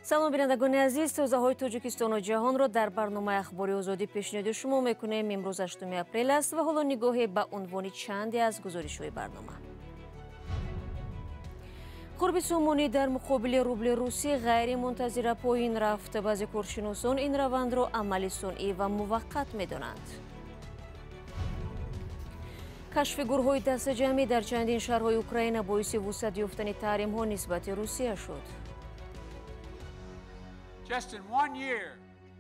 Салом, бинандагони азиз, тозаҳои Тоҷикистону ҷаҳонро дар барномаи Ахбори Озодӣ пешниҳоди шумо мекунем. Имрӯз 8 апрел аст ва ҳоло нигоҳе ба унвони чанде аз гузоришҳои барнома. Қурби сомонӣ дар муқобили рубли русӣ ғайримунтазира поин рафт. Баъзе коршиносон ин равандро амали сунъӣ ва муваққат медонанд. Кашфи гурӯҳҳои дастаҷамъӣ дар чандин шаҳрҳои Украина боиси вусъат ёфтани таҳримҳо нисбати Русия шуд.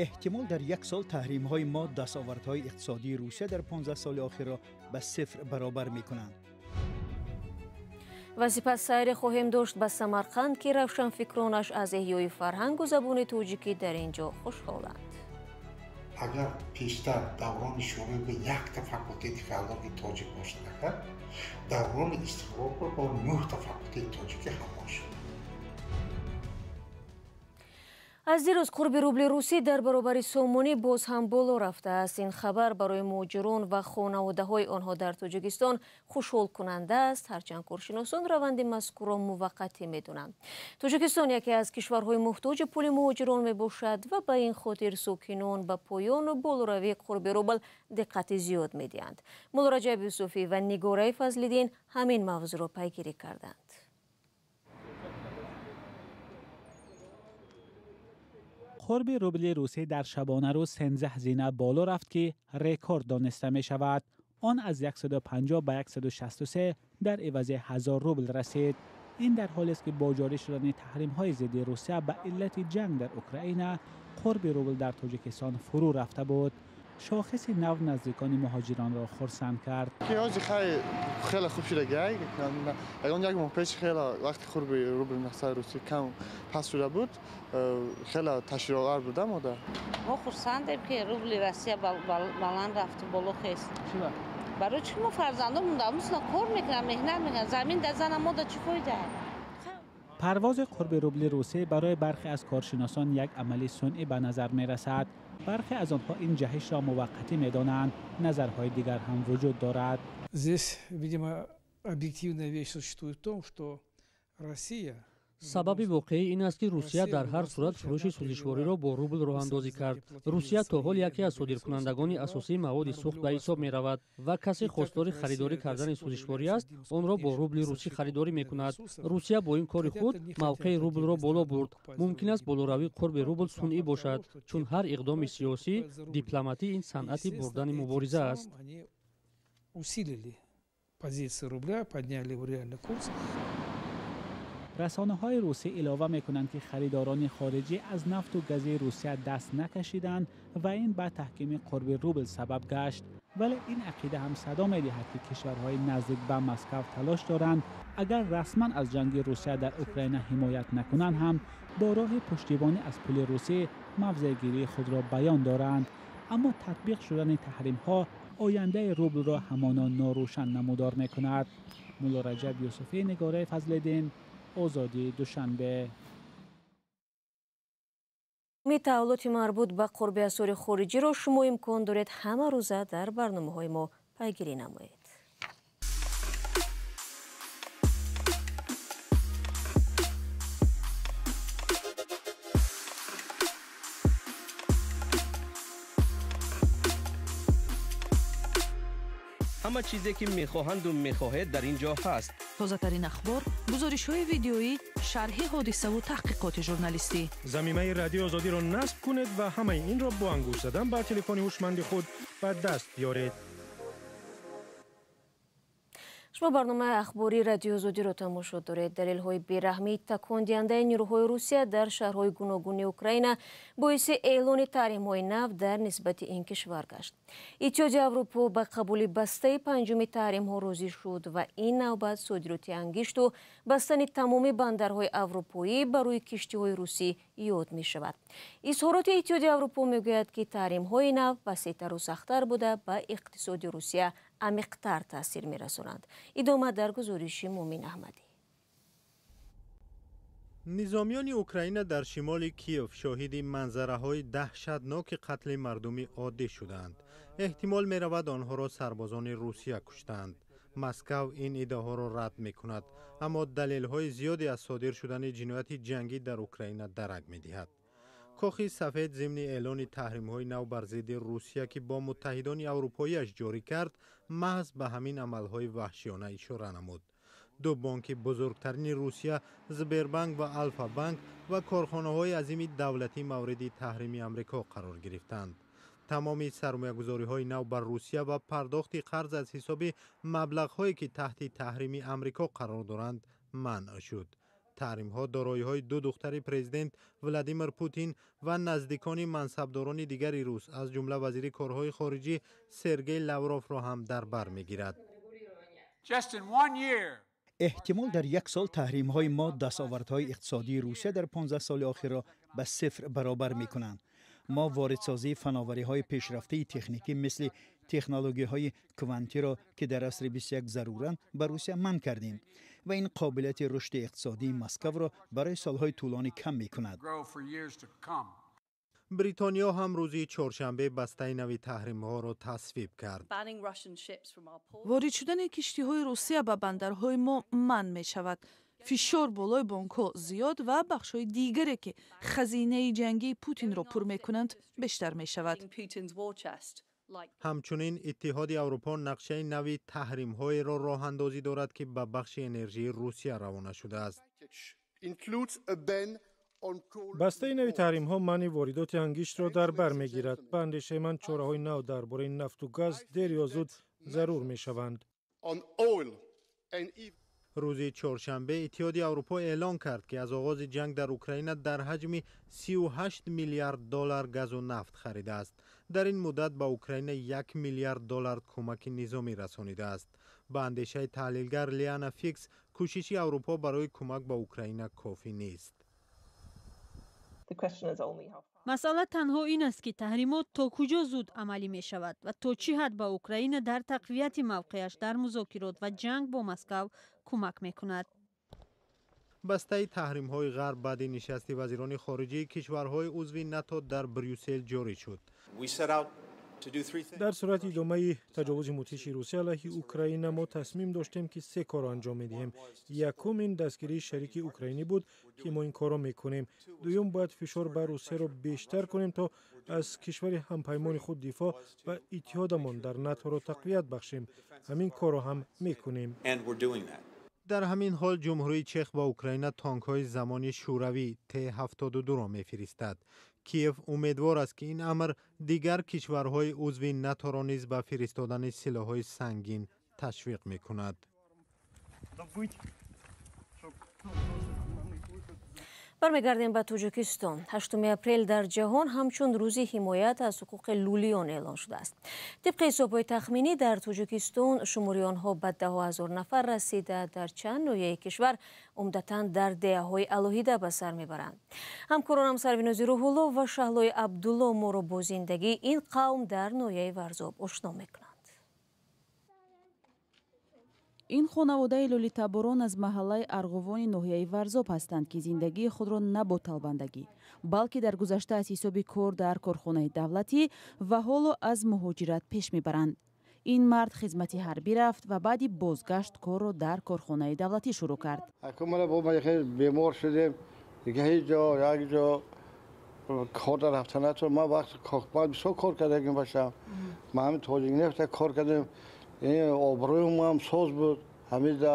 Эҳтимол дар як сол таҳримҳои мо дастовардҳои иқтисодии Русия дар 15 соли охирро ба сифр баробар мекунанд. Ва сипас сайре хоҳем дошт ба Самарқанд, ки равшанфикронаш аз эҳёи фарҳангу забони тоҷикӣ дар ин ҷо хушҳоланд. Агар пештар даврони шӯравӣ якта факултети филологии тоҷик бошад, агар даврони истиқлол бо 9 факултети тоҷикӣ ҳамон шуд. Аз дирӯз қурби рубли русӣ дар баробари сомонӣ боз ҳам боло рафтааст. Ин хабар барои муҳоҷирон ва хонаводаҳои онҳо дар Тоҷикистон хушҳолкунанда аст, ҳарчанд коршиносон раванди мазкурро муваққатӣ медонанд. Тоҷикистон яке аз кишварҳои муҳтоҷи пули муҳоҷирон мебошад ва ба ин хотир сокинон ба поёну болоравии қурби рубл диққати зиёд медиҳанд. Муллораҷаб Юсуфӣ ва Нигораи Фазлиддин ҳамин мавзӯъро пайгирӣ карданд. Қурби рубли русӣ дар шабонарӯз 13 зина боло рафт, ки рекорд дониста мешавад. Он аз 150 ба 163 дар ивази 1000 рубл расид. Ин дар ҳолест ки бо ҷорӣ шудани таҳримҳои зидди Русия ба иллати ҷанг дар Украина қурби рубл дар Тоҷикистон фурӯ рафта буд. Шохиси нав наздикони муҳоҷиронро хурсанд кард. Хеле хуб шуда, ягон як моҳ пеш хеле вақти қурби рубли русӣ кам паст шуда буд, хеле ташвишовар буда мода. Мо хурсандем, ки рубли Россия баланд рафту боло хест. Барои чӣ мо фарзандонмон дар мусна кор мекунанд, меҳнат мекунанд, замин дар зана мо да чӣ фоида? Парвози қурби рубли русӣ барои бархе аз коршиносон як амали сунъӣ ба назар мерасад. Бархе аз онҳо ин ҷаҳишро муваққатӣ медонанд. Назарҳои дигар ҳам вуҷуд дорад. Здесь, видимо, объективная вещь существует в том, что Россия. Сабаби воқеӣ ин аст, ки Русия дар ҳар сурат фурӯши сӯзишвориро бо рубл роҳандозӣ кард. Русия то ҳол яке аз содиркунандагони асосии маводи сӯхт ба ҳисоб меравад ва касе хостори харидорӣ кардани сӯзишворӣ аст, онро бо рубли русӣ харидорӣ мекунад. Русия бо ин кори худ мавқеи рублро боло бурд. Мумкин аст болоравии қурби рубл сунъӣ бошад, чун ҳар иқдоми сиёсӣ, дипломатӣ ин санъати бурдани мубориза аст. Усилили позиции рубля, подняли его реальный курс. Расонаҳои русӣ илова мекунанд, ки харидорони хориҷӣ аз нафту гази Русия даст накашиданд ва ин ба таҳкими қурби рубл сабаб гашт. Вале ин ақида ҳам садо медиҳад, ки кишварҳои наздик ба Москав талош доранд, агар расман аз ҷанги Русия дар Украина ҳимоят накунанд ҳам, бо роҳи пуштибонӣ аз пули русӣ мавзеъгирии худро баён доранд. Аммо татбиқ шудани таҳримҳо ояндаи рублро ҳамоно норӯшан намудор мекунад. Муллораҷаб Юсуфӣ, Нигораи Фазлиддин, Озодӣ, Душанбе. Таҳаввулоти марбут ба қурби асъори хориҷиро шумо имкон доред ҳама рӯза дар барномаҳои мо пайгирӣ намоед. Ҳама чизе ки мехоҳанду мехоҳед дар ин ҷо ҳаст. Тозатарин ахбор, гузоришҳои видеоӣ, шарҳи ҳодисаву таҳқиқоти журналистӣ. Замимаи Радиои Озодиро насб кунед ва ҳамаи инро бо ангушт задан ба телефони ҳушманди худ ба даст биёред. Шумо барномаи ахбории Радиои Озодиро тамошо доред. Далелҳои бераҳмии такондиҳандаи нерӯҳои Русия дар шаҳрҳои гуногуни Украина боиси эълони таҳримҳои нав дар нисбати ин кишвар гашт. Иттиҳоди Аврупо ба қабули бастаи панҷуми таҳримҳо розӣ шуд ва ин навбат содироти ангишту бастани тамоми бандарҳои аврупоӣ ба рӯи киштиҳои русӣ ёд мешавад. Изҳороти Иттиҳоди Аврупо мегӯяд, ки таҳримҳои нав васеътару сахттар буда ба иқтисоди Русия амиқтар таъсир мерасонанд. Идома дар гузориши Мумин Аҳмадӣ. Низомиёни Украина дар шимоли Киев шоҳиди манзараҳои даҳшатноки қатли мардуми оддӣ шуданд. Эҳтимол меравад, онҳоро сарбозони Русия куштанд. Москав ин иддаоҳоро рад мекунад, аммо далелҳои зиёде аз содир шудани ҷинояти ҷангӣ дар Украина дарак медиҳад. Кохи Сафед зимни эълони таҳримҳои нав бар зидди Русия, ки бо муттаҳидони аврупоиаш ҷорӣ кард, маҳз ба ҳамин амалҳои ваҳшиёна ишора намуд. Ду бонки бузургтарини Русия, Сбербанк ва Алфа-банк, ва корхонаҳои азими давлатӣ мавриди таҳрими Амрико қарор гирифтанд. Тамоми сармоягузориҳои нав бар Русия ва пардохти қарз аз ҳисоби маблағҳое, ки таҳти таҳрими Амрико қарор доранд, манъ шуд. Таҳримҳо дороиҳои ду духтари президент Владимир Путин ва наздикони мансабдорони дигари рус, аз ҷумла вазири корҳои хориҷӣ Сергей Лавровро ҳам дар бар мегирад. Эҳтимол дар як сол таҳримҳои мо дастовардҳои иқтисодии Русия дар 15 соли охирро ба сифр баробар мекунанд. Мо воридсозии фановариҳои пешрафтаи техникӣ, мисли технологияҳои квантиро, ки дар асри 21 заруранд, ба Русия манъ кардем ва ин қобилияти рушди иқтисодии Москавро барои солҳои тӯлонӣ кам мекунад. Бритониё ҳам рӯзи чоршанбе бастаи нави таҳримҳоро тасвиб кард. Ворид шудани киштиҳои Русия ба бандарҳои мо манъ мешавад. Фишор болои бонкҳо зиёд ва бахшҳои дигаре, ки хазинаи ҷангии Путинро пур мекунанд, бештар мешавад. Ҳамчунин Иттиҳоди Аврупо нақшаи нави таҳримҳоеро роҳандозӣ дорад, ки ба бахши энержии Русия равона шудааст. Бастаи нави таҳримҳо манъи воридоти ангиштро дар бар мегирад. Ба андешаи ман, чораҳои нав дар бораи нафту газ дер ё зуд зарур мешаванд. Рӯзи чоршанбе Иттиҳоди Аврупо эълон кард, ки аз оғози ҷанг дар Украина дар ҳаҷми 38 миллиард доллар газу нафт харидааст. Дар ин муддат ба Украина 1 миллиард доллар кӯмаки низомӣ расонидааст. Ба андешаи таҳлилгар Лиана Фикс, кӯшиши Аврупо барои кӯмак ба Украина кофӣ нест. Масъала танҳо ин аст, ки таҳримот то куҷо зуд амалӣ мешавад ва то чӣ ҳад ба Украина дар тақвияти мавқеаш дар музокирот ва ҷанг бо Москав кӯмак мекунад. Бастаи таҳримҳои Ғарб баъди нишасти вазирони хориҷии кишварҳои узви НАТО дар Брюссел ҷорӣ шуд. Дар сурати идомаи таҷовузи мудҳиши Русия алайҳи Украина мо тасмим доштем, ки се корро анҷом медиҳем. Якум, ин дастгирии шарики украинӣ буд, ки мо ин корро мекунем. Дуюм, бояд фишор ба Русияро бештар кунем, то аз кишвари ҳампаймони худ дифоъ ва иттиҳодамон дар НАТОро тақвият бахшем. Ҳамин корро ҳам мекунем. Дар ҳамин ҳол Ҷумҳурии Чех ба Украина танкҳои замони Шӯравӣ Т-72-ро мефиристад. Киев умедвор аст, ки ин амр дигар кишварҳои узви НАТОро низ ба фиристодани силоҳҳои сангин ташвиқ мекунад. Бармегардем ба Тоҷикистон. 8 апрел дар ҷаҳон ҳамчун рӯзи ҳимоят аз ҳуқуқи лулиён эълон шудааст. Тибқи ҳисобҳои тахминӣ, дар Тоҷикистон шумори онҳо ба даҳо ҳазор нафар расида, дар чанд ноҳияи кишвар умдатан дар деҳаҳои алоҳида ба сар мебаранд. Ҳамкоронам Сарвинози Рӯҳулло ва Шаҳлои Абдулло моро бо зиндагии ин қавм дар ноҳияи Варзоб ошно мекунанд. Ин хонаводаи лӯлитаборон аз маҳаллаи Арғувони ноҳияи Варзоб ҳастанд, ки зиндагии худро на бо талбандагӣ, балки дар гузашта аз ҳисоби кор дар корхонаи давлатӣ ва ҳоло аз муҳоҷират пеш мебаранд. Ин мард хизмати ҳарбӣ рафт ва баъди бозгашт корро дар корхонаи давлатӣ шурӯъ кард. Бемор шудем, дига ҳеҷ ҷо як ҷо кор рафта натон. Ман вақт бисёр кор кардагим бошам, ман ҳамин Тоҷикнефта кор кардем, обрӯям ҳам соз буд, ҳамида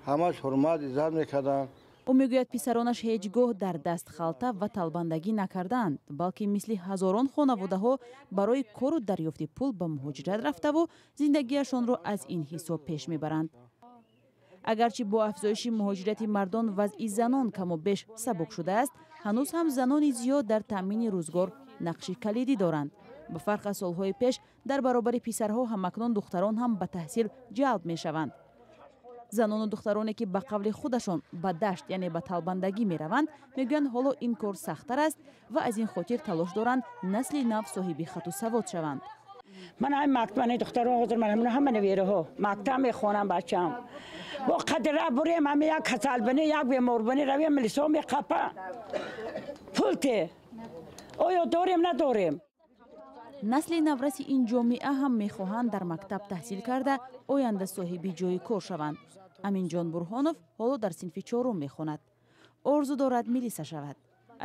ҳамаш ҳурмат иззат мекарданд. Ӯ мегӯяд, писаронаш ҳеҷ гоҳ дар даст халта ва талбандагӣ накардаанд, балки мисли ҳазорон хонаводаҳо барои кору дарёфти пул ба муҳоҷират рафтаву зиндагиашонро аз ин ҳисоб пеш мебаранд. Агарчи бо афзоиши муҳоҷирати мардон вазъи занон каму беш сабук шудааст, ҳанӯз ҳам занони зиёд дар таъмини рӯзгор нақши калидӣ доранд. Ба фарқ аз солҳои пеш, дар баробари писарҳо ҳамакнун духтарон ҳам ба таҳсил ҷалб мешаванд. Занону духтароне, ки ба қавли худашон ба дашт, яъне ба талбандагӣ мераванд, мегӯянд, ҳоло ин кор сахттар аст ва аз ин хотир талош доранд насли нав соҳиби хату савод шаванд. Ман ҳамин мактаб духтарон ҳозир ман ҳама навераҳо мактаб мехонам, бачаам бо қадра бурем, ҳами як касал бини, як бемор бини, равем милисо меқапа, пул те оё дорем, надорем. Насли навраси ин ҷомеа ҳам мехоҳанд дар мактаб таҳсил карда, оянда соҳиби ҷойи кор шаванд. Аминҷон Бурҳонов ҳоло дар синфи чорум мехонад. Орзу дорад милиса шавад.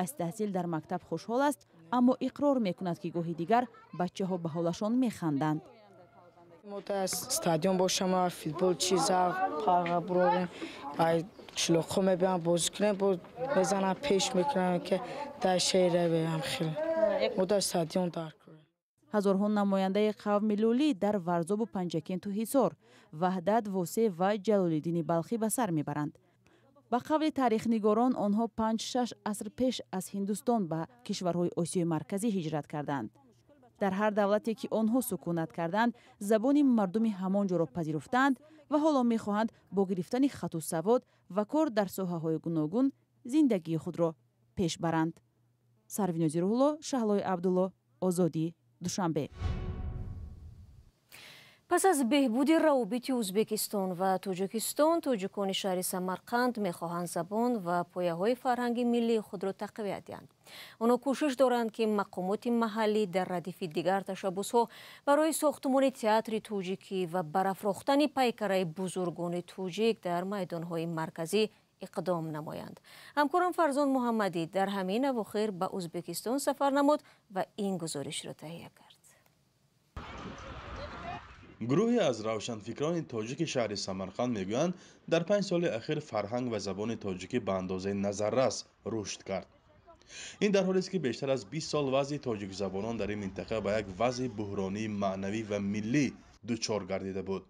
Аз таҳсил дар мактаб хушҳол аст, аммо иқрор мекунад, ки гоҳи дигар бачаҳо ба ҳолашон механданд. Мо дар стадион бошам, футбол чиза парға бурорем, ай қишлоқҳо мебиям бозӣ кунем, боз мезанам, пеш мекунам, ки дар шеър равем хел. Мо дар стадион дар Ҳазорҳо намояндаи қавми лулӣ дар Варзобу Панҷакенту Ҳисор, Ваҳдат, Восеъ ва Ҷалолиддини Балхӣ ба сар мебаранд. Ба қавли таърихнигорон, онҳо 5-6 аср пеш аз Ҳиндустон ба кишварҳои Осиёи Марказӣ ҳиҷрат карданд. Дар ҳар давлате ки онҳо сукунат карданд, забони мардуми ҳамон ҷоро пазируфтаанд ва ҳоло мехоҳанд бо гирифтани хату савод ва кор дар соҳаҳои гуногун зиндагии худро пеш баранд. Сарвинози Рӯҳулло, Шаҳлои Абдулло, Озодӣ, Душанбе. Пас аз беҳбуди равобити Ӯзбекистон ва Тоҷикистон, тоҷикони шаҳри Самарқанд мехоҳанд забон ва пояҳои фарҳанги миллии худро тақвият диҳанд. Онҳо кӯшиш доранд, ки мақомоти маҳаллӣ дар радифи дигар ташаббусҳо барои сохтумони театри тоҷикӣ ва барафрохтани пайкараи бузургони тоҷик дар майдонҳои марказӣ иқдом намоянд. Ҳамкорам Фарзон Муҳаммадӣ дар ҳамин авохир ба Ӯзбекистон сафар намуд ва ин гузоришро таҳия кард. Гурӯҳе аз равшанфикрони тоҷики шаҳри Самарқанд мегӯянд, дар 5 соли ахир фарҳанг ва забони тоҷикӣ ба андозаи назаррас рушд кард. Ин дар ҳолест, ки бештар аз 20 сол вазъи тоҷикзабонон дар ин минтақа ба як вазъи буҳронии маънавӣ ва миллӣ дучор гардида буд.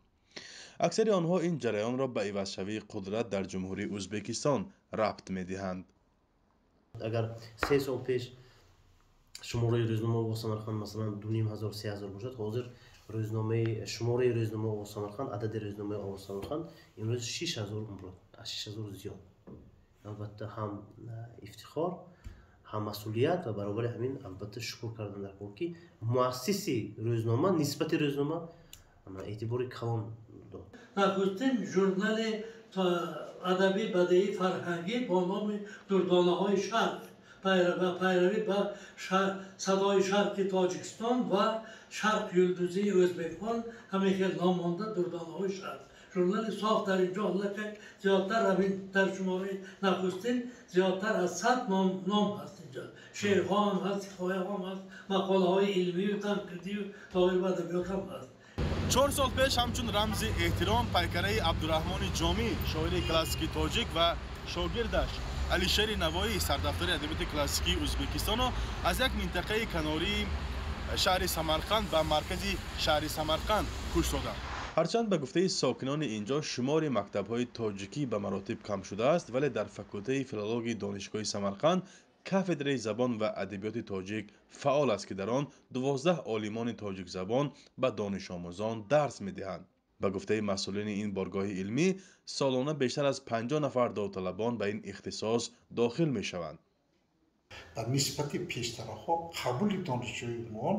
Аксари онҳо ин ҷараёнро ба ивазшавии қудрат дар Ҷумҳурии Ӯзбекистон рабт медиҳанд. Агар 3 сол пеш шумораи рӯзнома Овози Самарқанд, масалан, 2500, 3000 бошад, ҳозир рӯзномаи шумораи рӯзнома Овози Самарқанд, адади рӯзномаи Овози Самарқанд имрӯз 6000, аз 6000 зиёд. Албатта, ҳам ифтихор, ҳам масъулият ва баробари ҳамин, албатта, шукр кардан дар кор, ки муассиси рӯзнома нисбати рӯзнома эътибори калон дод. Нахустин журнали адабӣ, бадеӣ, фарҳангӣ бо номи Дурдонаҳои шарқ ва пайравӣ ба Садои шарқи Тоҷикистон ва Шарқ юлдузии ӯзбекон, ҳамин хел ном монда, Дурдонаҳои шарқ. Журнали соф дар инҷо аллакай зиёдтар, ҳамин дар шумораи нахустин зиёдтар аз 100 ном ҳаст. Инҷо шеърҳо ҳам ҳаст, ҳикояҳо ҳам ҳаст, мақолаҳои илмию танқидию доир ба адабиёт ҳам ҳаст. 4 сол пеш ҳамчун рамзи эҳтиром пайкараи Абдураҳмони Ҷомӣ, шоири классикии тоҷик, ва шогирдаш Алишери Навоӣ, сардафтари адабиёти классикии Ӯзбекистонро аз як минтақаи канории шаҳри Самарқанд ба маркази шаҳри Самарқанд кӯч доданд. Ҳарчанд ба гуфтаи сокинони инҷо шумори мактабҳои тоҷикӣ ба маротиб кам шудааст, вале дар факултаи филологии Донишгоҳи Самарқанд кафедраи забон ва адабиёти тоҷик фаъол аст, ки дар он 12 олимони тоҷикзабон ба донишомӯзон дарс медиҳанд. Ба гуфтаи масъулини ин боргоҳи илмӣ, солона бештар аз 50 нафар довталабон ба ин ихтисос дохил мешаванд. Дар нисбати пештараҳо қабули донишҷӯён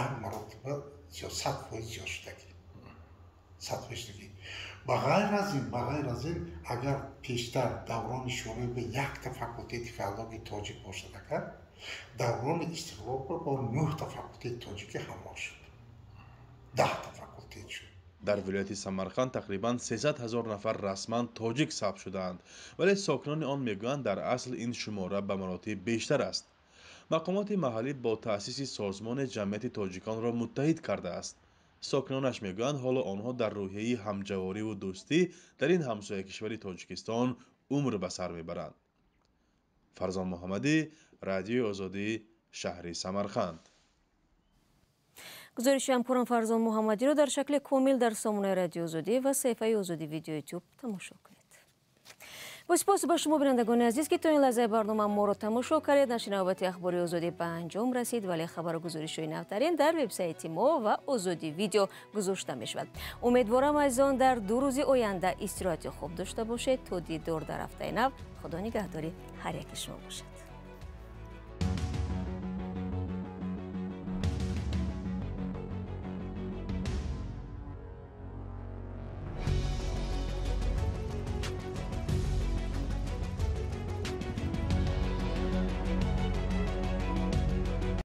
як маротиба зиёд, 100% зиёд шудагӣ, 100% шудагӣ. Ба ғайр аз ин, агар пештар даврони Шӯравӣ якта факултети филологии тоҷик бошад, агар даврони истиқлол бо нӯҳта факултети тоҷикӣ ҳамроҳ шуд, 10та факултет шуд. Дар вилояти Самарқанд тақрибан 300 ҳазор нафар расман тоҷик сабт шудаанд, вале сокинони он мегӯянд, дар асл ин шумора ба маротиб бештар аст. Мақомоти маҳаллӣ бо таъсиси созмоне ҷамъияти тоҷиконро муттаҳид кардааст. Сокинонаш мегӯянд, ҳоло онҳо дар рӯҳияи ҳамҷавориву дӯстӣ дар ин ҳамсоя кишвари Тоҷикистон умр ба сар мебаранд. Фарзон Муҳаммадӣ, Радиои Озодӣ, шаҳри Самарқанд. Гузориши ҳамкорам Фарзон Муҳаммадиро дар шакли комил дар сомонаи Радиои Озодӣ ва саҳифаи Озодӣ Видео Ютуб тамошо кунед. Бо сипос ба шумо, бинандагони азиз, ки то ин лаҳзаи барнома моро тамошо кардед. Нашри навбати Ахбори Озодӣ ба анҷом расид, вале хабару гузоришҳои навтарин дар вебсайти мо ва Озодӣ Видео гузошта мешавад. Умедворам, азизон, дар 2 рӯзи оянда истироҳати хуб дошта бошед. То дидор дар ҳафтаи нав, Худо нигаҳдори ҳар яки шумо бошад.